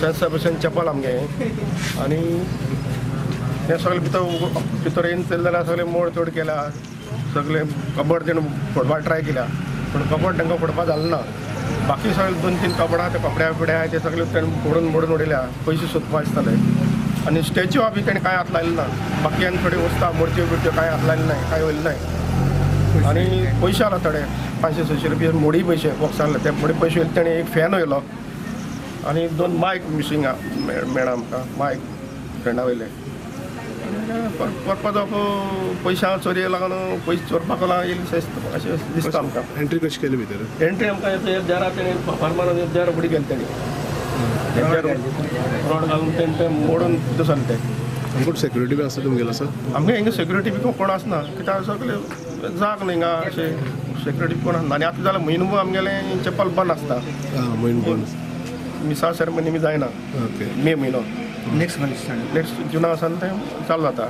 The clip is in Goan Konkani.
सेंट सेबेस्टियन चॅपल आमगे आनी हें सगळें भितर भितर येवन चलले जाल्यार सगळें मोड तोड केल्या, सगळें कबड तेणें फोडपाक ट्राय केल्या पूण कबड तांकां फोडपाक जालें ना. बाकी सगळे 2-3 कपडा ते कपड्या बिपड्या ते सगळे तेणें फोडून मोडून उडयल्या, पयशे सोदपा दिसताले. आनी स्टॅच्यू बी तेणें कांय हात लायलें ना, बाकी आनी थोडी वस्तां मोडच्यो बिडच्यो कांय हात लायलें ना, कांय वयलें ना. आनी पयशे आला थोडे 500-600 रुपये मोडी पयशे बॉक्सांतले ते मोडी पयशे वयले. तेणें एक फॅन वयलो आनी 2 मायक मिसींग मेळ्ळा आमकां, मायक फ्रेंडा वयले. परत पयशा चोरये लागून पयशे चोरपाक लागून येयले अशें दिसता आमकां. एंट्री कशी केली भितर? एंट्री आमकां देरा तेणें फार्मान देर उडी केली तेणी, रोड घालून तेणें तें मोडून भितर सरले ते. आमकां सेक्युरिटी बी आसा तुमगेलो आसा? आमगे हिंगा सेक्युरिटी बी कोण आसना, कित्याक सगळे जाग न्ही हिंगा अशें सेक्युरिटी कोण आसना. आनी आतां जाल्यार म्हयनो आमगेलें चप्पल बंद आसता, म्हयनो बंद, मिसा सेरेमनी बी जायना. ओके, मे म्हयनो नेक्स्ट मंथ नेक्स्ट जुना सावन तें चालू जाता.